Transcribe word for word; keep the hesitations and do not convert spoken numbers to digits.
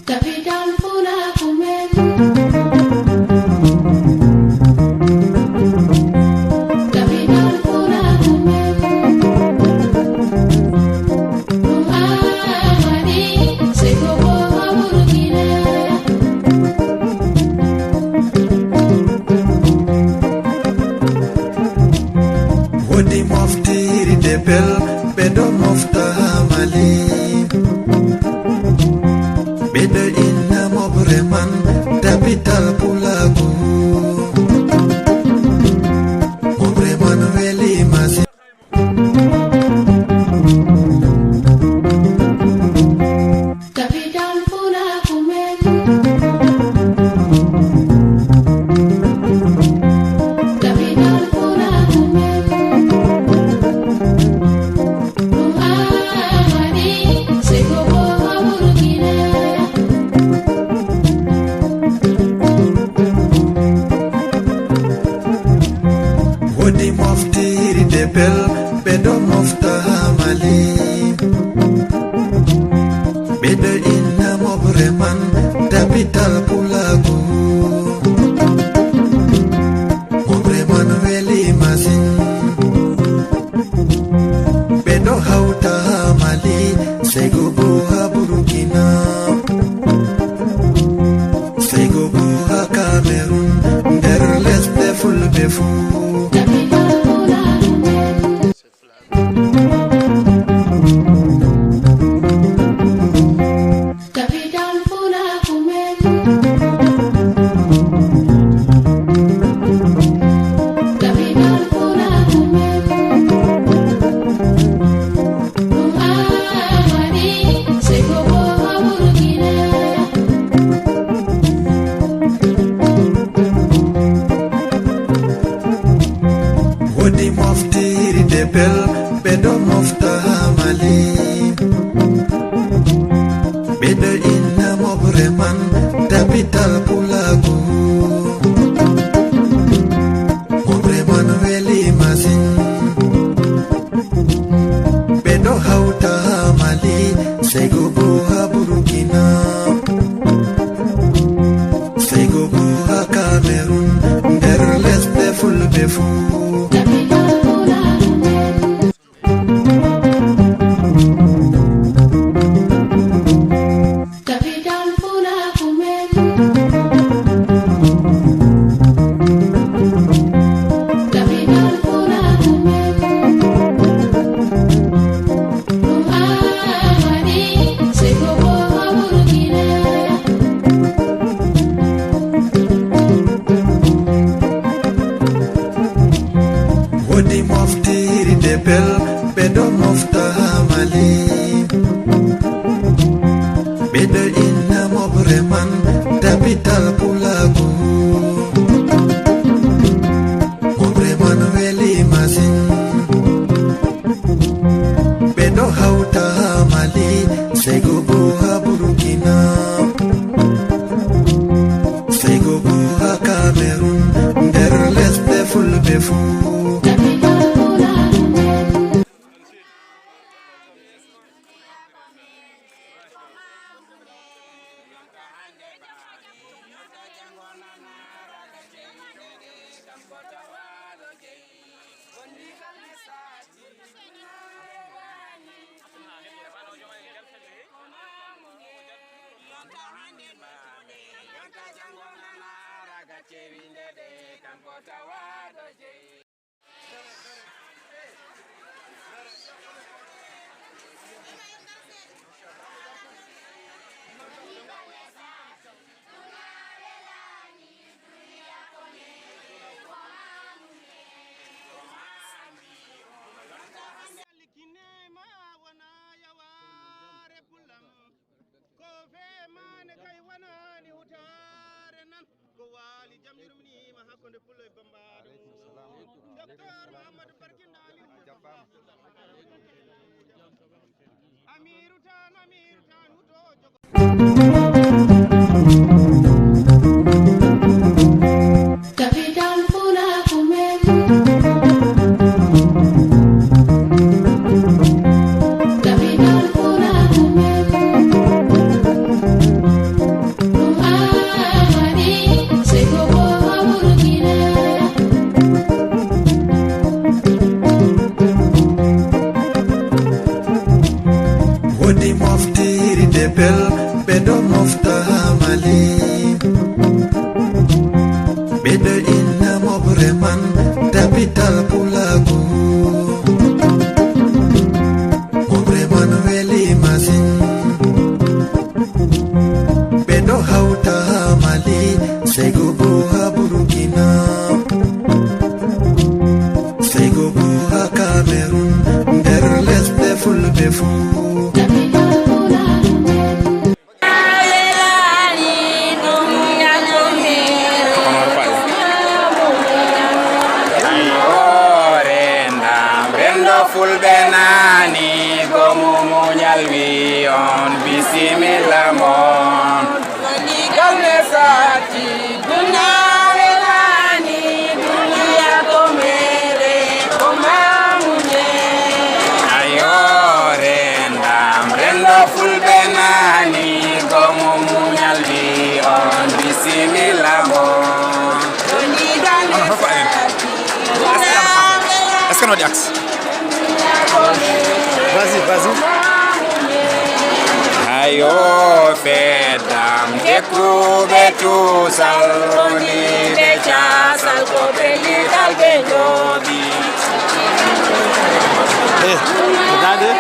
Capital Pulaaku men. Capital Pulaaku men. Ɗum Amadi, sey ko Bobo Burkina. Woodi moftirde bel, ɓe ɗo mofta haa Mali. Ɓe ɗo inna mofre man Tabital Pulaaku. Mofre man weli masin. Capital Pulaaku men. Capital Pulaaku men. Ɗum Amadi, sey ko Bobo Burkina. Woodi moftirde bel, ɓe ɗo mofta haa Mali. Ɓe ɗo inna mofre man Tabital Pulaaku. Mofre man weli masin. Ɓe ɗo hawta haa Mali, sey go boo haa Burkina, sey go boo haa Cameroun, nder lesɗe Fulɓe fuu. Capital Pulaaku men. Capital Pulaaku men. Ɗum Amadi, sey ko Bobo Burkina. Woodi moftirde bel, ɓe ɗo mofta haa Mali. Ɓe ɗo inna mofre man Tabital Pulaaku. Mofre man weli masin. Ɓe ɗo hawta haa Mali, sey go boo haa Burkina, sey go boo haa Cameroun, nder lesɗe Fulɓe fuu. Capital Pulaaku men. Capital Pulaaku men. Ɗum Amadi, sey ko Bobo Burkina. Woodi moftirde bel, ɓe ɗo mofta haa Mali. Ɓe ɗo inna mofre man Tabital Pulaaku. Mofre man weli masin. Ɓe ɗo hawta haa Mali, sey go boo haa Burkina, sey go boo haa Cameroun, nder lesɗe Fulɓe fuu. Ko fee maane kay wanaani hutaare nan. Ko waali jam yurminiima hakkunde pullo e bambaaɗo. Docteur Mouhamadou Barkinda Aliou Moustapha. Amiru Tan, Amiru Tan, hutoo jogo. Capital Pulaaku men. Ɓe ɗo mofta haa Mali. Ɓe ɗo inna moɓre man tapital pulaagu. Moɓre man weli masin. Ɓe ɗo hawta haa Mali, sey go boo haa Burkina. Sey go boo haa Cameroun, nder lesɗe fulɓe fuu. Hoore ndam renndo fulɓe nani, ko mumuñal wi on, bisimilla mon. Ndigal ne sati dunaare nani, duniya ko mere, ko mamuñe. Ayoore ndam renndo fulɓe nani, ko mumuñal wi on, bisimilla mon. Ndigal ne sati. Est-ce que no waɗi axe? Vas-y, vas-y. Ayo, feddam, dekkuɓe tuusal, woniɓe caasal, ko pellital ɓe jooɗi. Eh, dade.